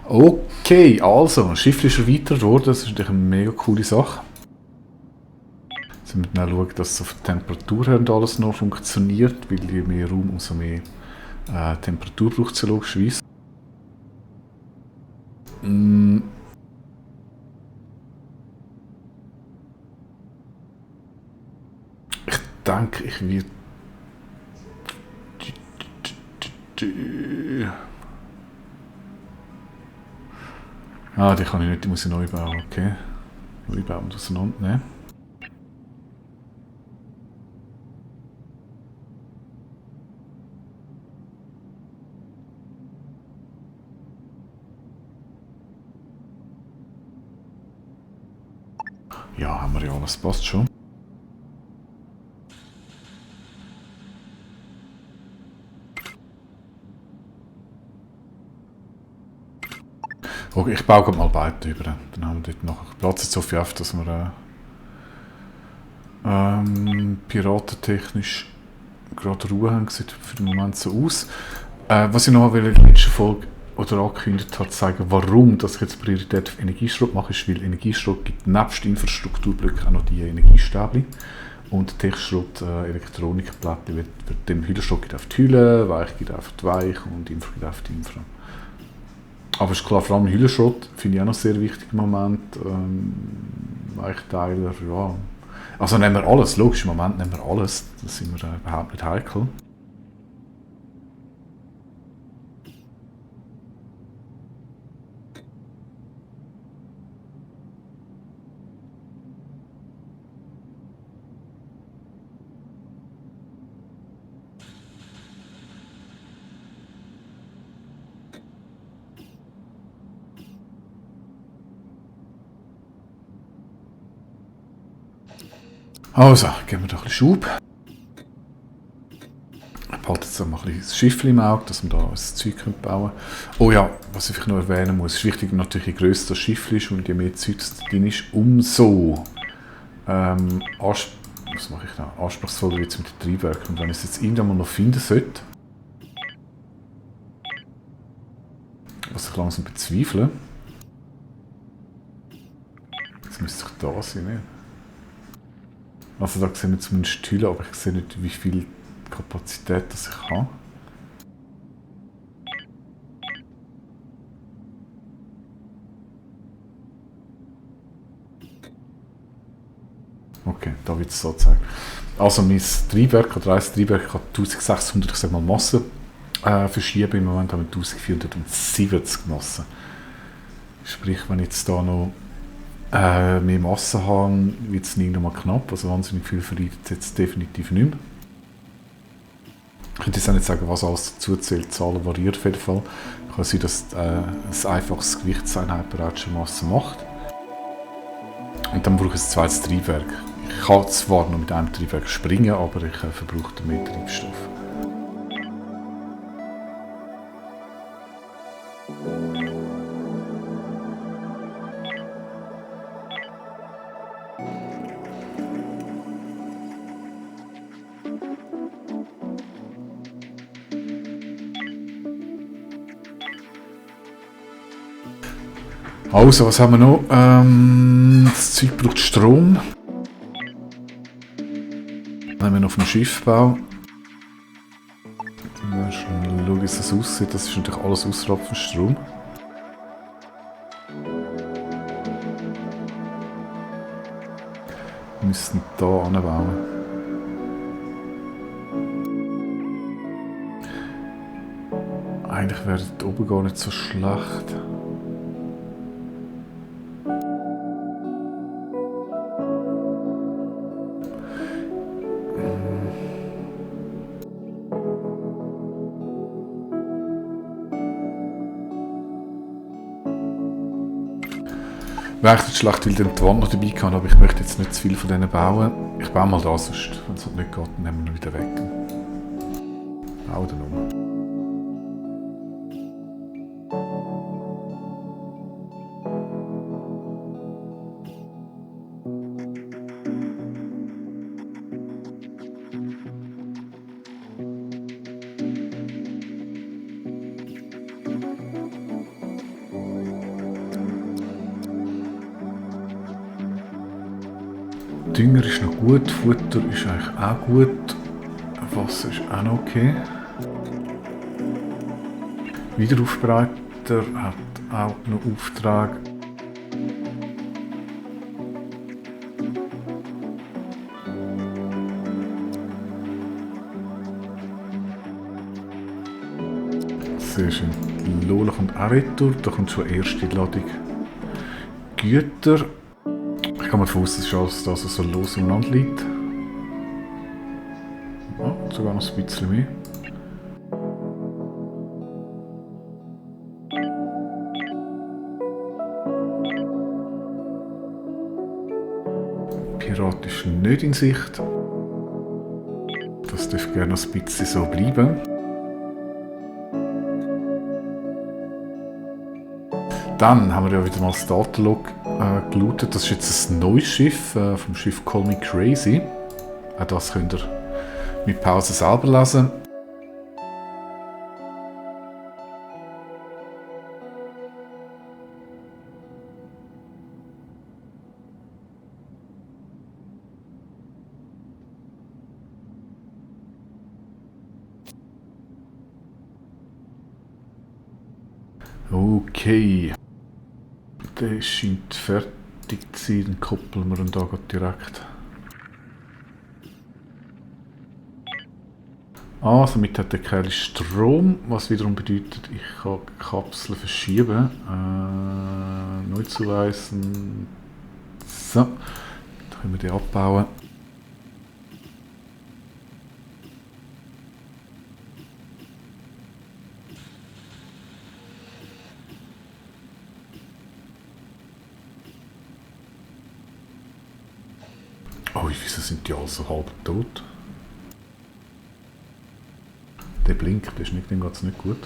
Okay, also, das Schiff ist erweitert worden, das ist natürlich eine mega coole Sache. Jetzt müssen wir dann schauen, dass es auf die Temperatur her und alles noch funktioniert, weil je mehr Raum, umso mehr Temperatur braucht es ja logischerweise. Mm, ich denke, ich werde... Ah, die kann ich nicht, die muss ich neu bauen, okay. Neu bauen und auseinandernehmen. Ja, haben wir ja alles, passt schon. Okay, ich baue mal beide über. Dann haben wir dort noch Platz. Jetzt hoffe ich einfach, dass wir piratentechnisch gerade Ruhe haben. Sieht für den Moment so aus. Was ich noch in der letzten Folge oder angekündigt habe, zeigen, warum dass ich jetzt Priorität auf Energieschrott mache, ist, weil Energieschrott gibt nebst Infrastrukturblöcken auch noch die Energiestäbli. Und Techschrott, Elektronikplättchen wird dem Hühnerstock geht auf die Hülle, Weich geht auf die Weich und Infra geht auf die Infra. Aber ist klar, vor allem Hühnerschrott finde ich auch noch sehr wichtig im Moment. Weichteiler, ja. Also nehmen wir alles, logisch, im Moment nehmen wir alles. Das sind wir überhaupt nicht heikel. Also, geben wir doch ein bisschen Schub. Ich behalte jetzt mal ein bisschen das Schiff im Auge, dass wir da das Zeug bauen können. Oh ja, was ich vielleicht noch erwähnen muss, ist wichtig natürlich, je grösser das Schiff ist und je mehr Zeug drin ist, umso was mache ich da? Anspruchsvoller jetzt mit den Triebwerken. Und wenn ich es jetzt irgendwann mal noch finden sollte, was ich langsam bezweifle, jetzt müsste ich da sein, ne? Also da sehen wir zumindest die Hülle, aber ich sehe nicht, wie viel Kapazität das ich habe. Okay, da wird es so zeigen. Also mein Triebwerk oder ein Triebwerk hat 1600, ich sag mal, Massen verschieben. Im Moment haben wir 1470 Massen. Sprich, wenn ich jetzt da noch mehr Masse habe, wird es nicht nochmal knapp. Also wahnsinnig viel verreitet es jetzt definitiv nicht mehr. Ich könnte jetzt auch nicht sagen, was alles dazu zählt. Die Zahlen variieren auf jeden Fall. Kann sein, dass ein einfaches Gewichtseinheit bereits schon Masse macht. Und dann brauche ich ein zweites Triebwerk. Ich kann zwar noch mit einem Triebwerk springen, aber ich verbrauche mehr Treibstoff. Also, was haben wir noch? Das Zeug braucht Strom. Wenn wir noch auf dem Schiff bauen. Dann schauen, wie das aussieht. Das ist natürlich alles außerhalb von Strom. Wir müssen hier anbauen. Eigentlich wäre da oben gar nicht so schlecht. Wäre echt nicht schlecht, weil dann die Wand noch dabei kann, aber ich möchte jetzt nicht zu viel von denen bauen. Ich baue mal das, sonst, wenn es nicht geht, dann nehmen wir ihn wieder weg. Bauen dann um. Dünger ist noch gut, Futter ist eigentlich auch gut, Wasser ist auch noch okay. Wiederaufbereiter hat auch noch Auftrag. Sehr schön. Lola kommt auch retour, da kommt schon erste Ladung Güter. Ich kann mir vorstellen, dass das so los umeinander liegt. Ja, sogar noch ein bisschen mehr. Pirat ist nicht in Sicht. Das darf gerne noch ein bisschen so bleiben. Dann haben wir ja wieder mal das Datenlog gelootet. Das ist jetzt ein neues Schiff vom Schiff Call Me Crazy. Auch das könnt ihr mit Pause selber lesen. Okay. Der scheint fertig zu sein. Dann koppeln wir ihn da direkt. Somit hat der Kerl Strom, was wiederum bedeutet, ich kann die Kapsel verschieben. Neu zuweisen. So, dann können wir die abbauen. Oh, wieso sind die alle so halb tot? Der blinkt, der ist nicht, dem geht es nicht gut.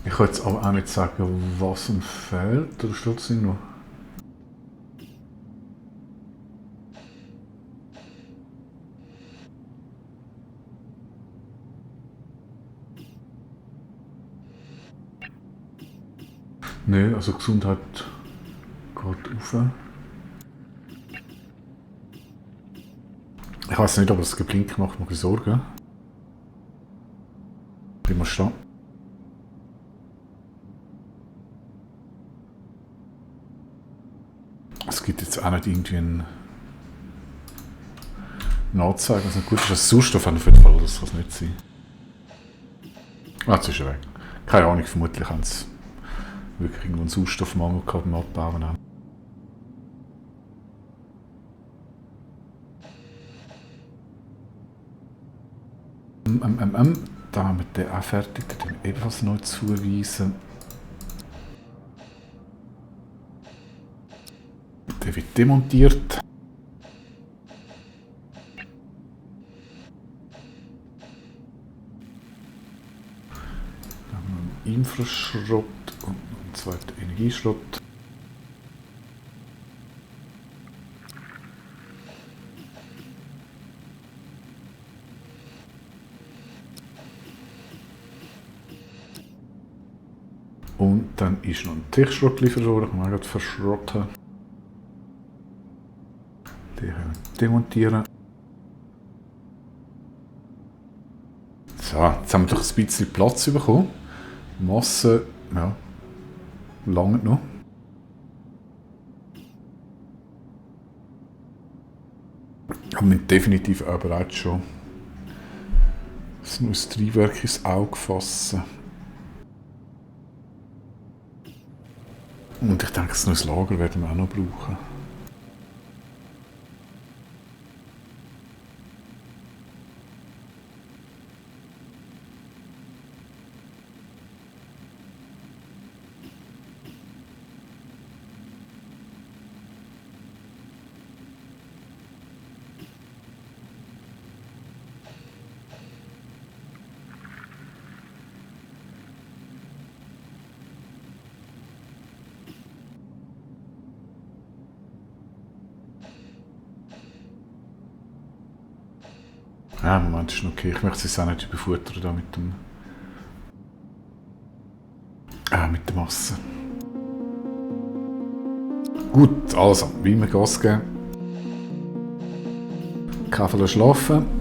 Ich kann jetzt aber auch nicht sagen, was ihm fehlt, oder steht es irgendwo? Nö, also Gesundheit geht rauf. Ich weiß nicht, ob das Geblink macht mir Sorgen. Ich muss stehen. Es gibt jetzt auch nicht irgendwie eine Anzeige, was nicht gut ist. Das Sauerstoff auf jeden Fall, das kann es nicht sein. Jetzt ist er weg. Keine Ahnung, vermutlich haben sie wirklich irgendwo einen Sauerstoffmangel gehabt beim Abbauen. Da haben wir den auch fertig, den wir ebenfalls neu zuweisen. Der wird demontiert. Dann haben wir einen Infraschrott und einen zweiten Energieschrott. Und dann ist noch ein Tech-Schrott geliefert worden, den kann man auch verschrotten. Den können wir demontieren. So, jetzt haben wir doch ein bisschen Platz bekommen. Masse, ja, lange noch. Haben wir definitiv auch bereits schon ein neues Triebwerk ins Auge fassen. Und ich denke, das neues Lager werden wir auch noch brauchen. Nein, Moment, ist noch okay. Ich möchte es auch nicht überfuttern da mit der Masse. Gut, also, wie wir Gas geben. Kaffee schlafen.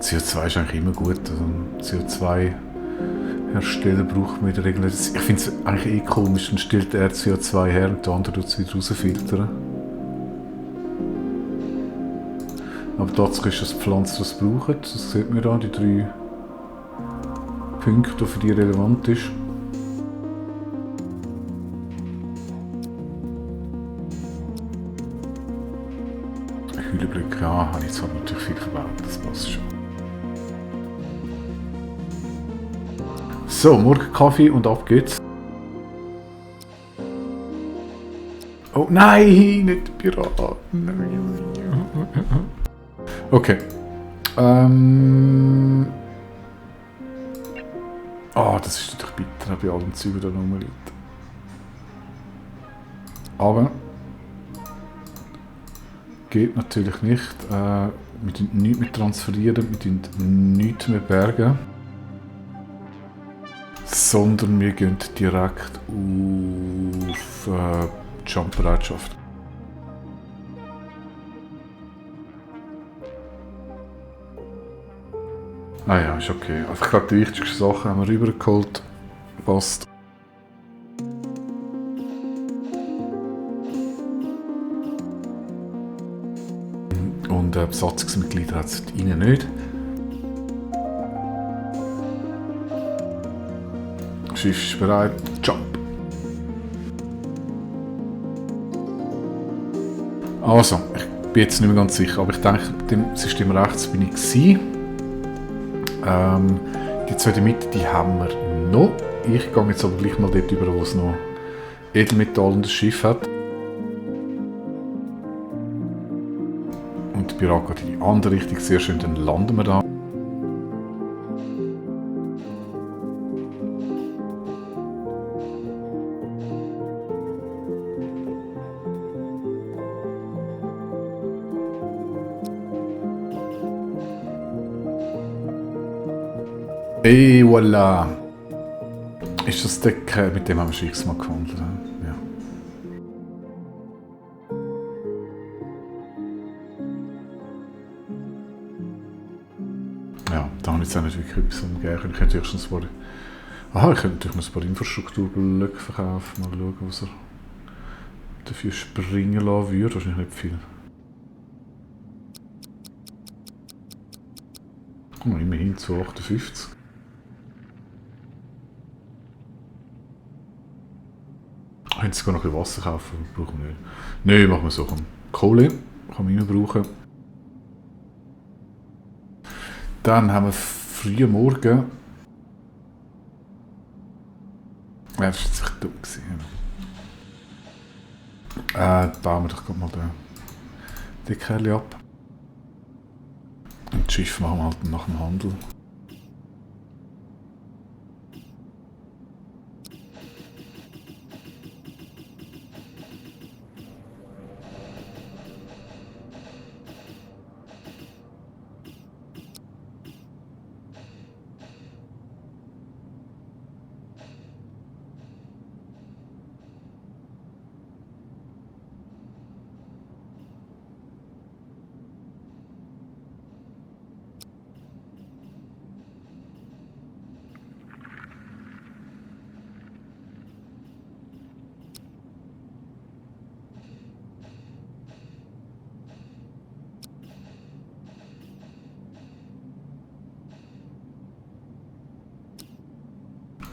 CO2 ist eigentlich immer gut. Also CO2-Hersteller braucht man in der Regel nicht. Ich finde es eigentlich eh komisch, dann stellt er CO2 her und der andere tut es wieder rausfiltern. Aber tatsächlich ist das Pflanze, das brauchen. Das sieht man da, die 3 Punkte, die für die relevant ist. Hühnerblöcke, ja, habe ich zwar natürlich viel verbaut, das passt schon. So, morgen Kaffee und ab geht's. Oh nein, nicht der Pirat. Okay. Das ist natürlich bitter bei allem Zeug, das da rumliegt. Aber geht natürlich nicht. Wir tun nichts mehr transferieren, wir tun nichts mehr bergen. Sondern wir gehen direkt auf Jump-Bereitschaft. Ah ja, ist okay. Also ich glaube, die wichtigsten Sachen haben wir rübergeholt. Passt. Und Besatzungsmitglieder hat es ihnen nicht. Schiff ist bereit. Jump! Also, ich bin jetzt nicht mehr ganz sicher, aber ich denke, mit dem System rechts bin ich gewesen. Die zweite Mitte, die haben wir noch. Ich gehe jetzt aber gleich mal dort über, wo es noch Edelmetall und das Schiff hat. Und der Pirat geht in die andere Richtung. Sehr schön, dann landen wir da. Hey, voilà! Ist das Deck, mit dem haben wir schon x-mal gehandelt? Ja. Ja, da habe ich jetzt auch nicht wirklich etwas umgehen. Ich könnte höchstens ein paar... Aha, ich könnte natürlich noch ein paar Infrastrukturblöcke verkaufen. Mal schauen, was er dafür springen lassen würde. Wahrscheinlich nicht viel. Oh, immerhin 258. Ich könnte sogar noch ein bisschen Wasser kaufen, brauchen wir nicht. Nein, machen wir so. Kohle kann man immer brauchen. Dann haben wir früh morgen. Ja, das war jetzt echt dumm gewesen. Bauen wir doch gerade mal den Kerl ab. Und das Schiff machen wir halt nach dem Handel.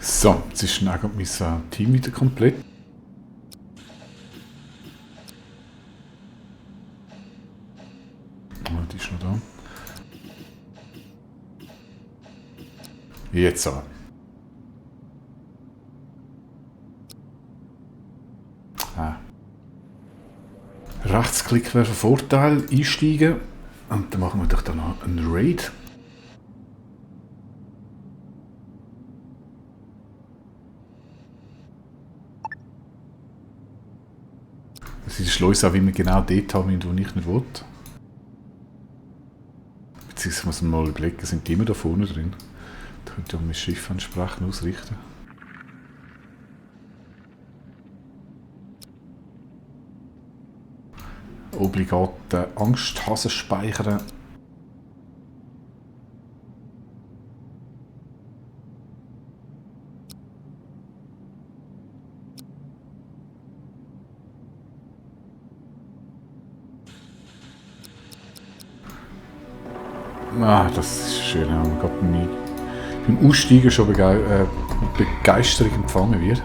So, jetzt ist dann mein Team wieder komplett. Oh, die ist noch da. Jetzt aber. Rechtsklick wäre von Vorteil, einsteigen. Und dann machen wir doch dann noch einen Raid. Das ist die Schleuse auch, wie wir genau dort haben, wo ich nicht will. Beziehungsweise muss man mal überlegen, sind die immer da vorne drin? Da könnte ich mein Schiff entsprechend ausrichten. Obligate Angsthasen speichern. Ah, das ist schön, wenn man gerade beim Aussteigen schon mit Begeisterung empfangen wird.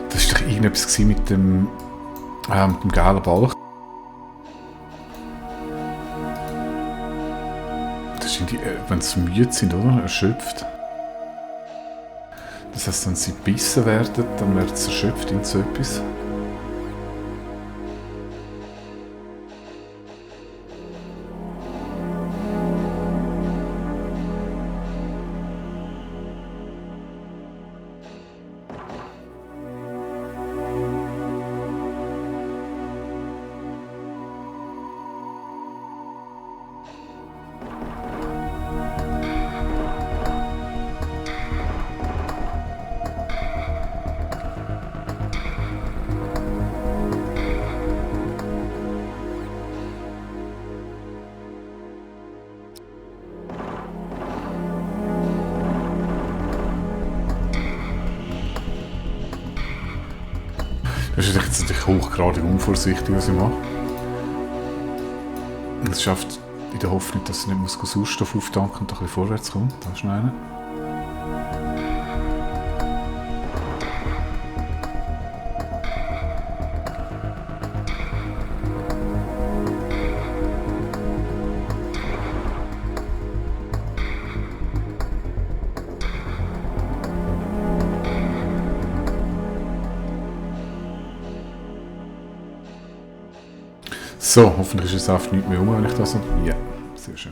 Das war doch irgendetwas mit dem gelben Balken. Das sind die, wenn sie müde sind, oder? Erschöpft. Das heisst, wenn sie gebissen werden, dann werden sie erschöpft in so etwas. Das ist jetzt natürlich hochgradig unvorsichtig, was ich mache. Es schafft in der Hoffnung, dass ich nicht Sauerstoff auftanken und ein bisschen vorwärts kommt. Da ist noch einer. So, hoffentlich ist es einfach nicht mehr wenn ich das so... Ja, sehr schön.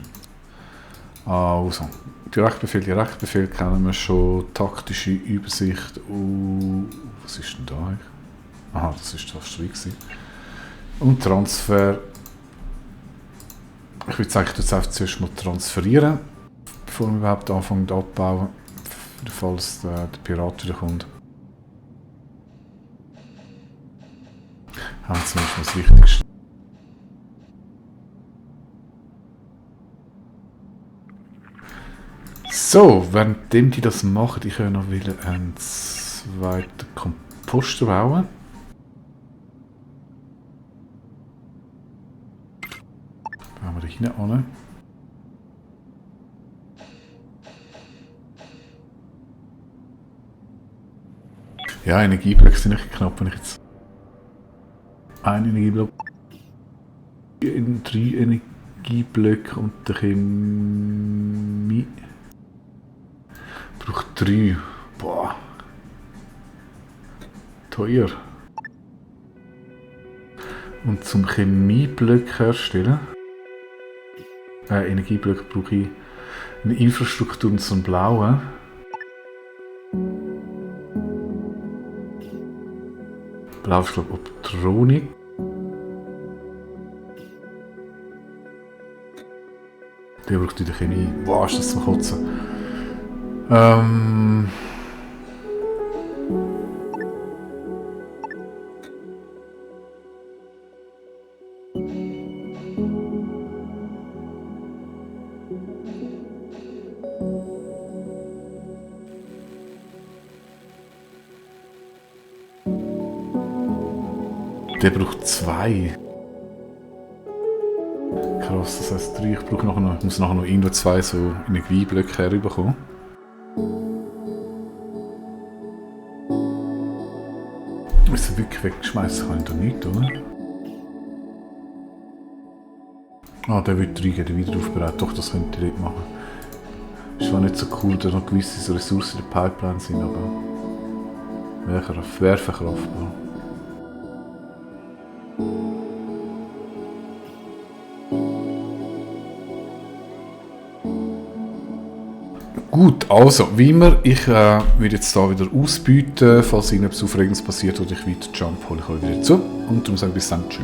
Also, Direktbefehl kennen wir schon. Taktische Übersicht. Was ist denn da eigentlich? Aha, das ist das Streik. Und Transfer. Ich würde sagen, ich tue jetzt einfach zuerst mal transferieren, bevor wir überhaupt anfangen abbauen. Falls der Pirat wieder kommt. Haben Sie nicht das Wichtigste. So, währenddem die das machen, ich kann noch wieder einen zweiten Komposter bauen. Bauen wir da hinten an. Ja, Energieblöcke sind nicht knapp, wenn ich jetzt einen Energieblock in 3 Energieblöcke und der Chemie braucht 3. Boah. Teuer. Und zum Chemieblock herstellen, Energieblöcke brauche ich eine Infrastruktur und so einen blauen. Blau ist glaube ich Optronik. Der braucht wieder Chemie. Boah, ist das zum Kotzen. Der braucht 2. Krass, das heisst 3. Ich muss nachher noch irgendwo 2 so Energieblöcke herüberkommen. Ist er wirklich weggeschmeißen? Kann ich da nicht, oder? Ah, der wird 3 gehen, wieder aufbereitet. Doch, das könnte ich nicht machen. Ist zwar nicht so cool, dass noch gewisse so Ressourcen in der Pipeline sind, aber wäre verkraftbar. Gut, also, wie immer, ich würde jetzt hier wieder ausbieten, falls irgendetwas Aufregendes passiert oder ich weiter jump, hole ich euch wieder zu. Und darum sage ich bis dann, tschüss.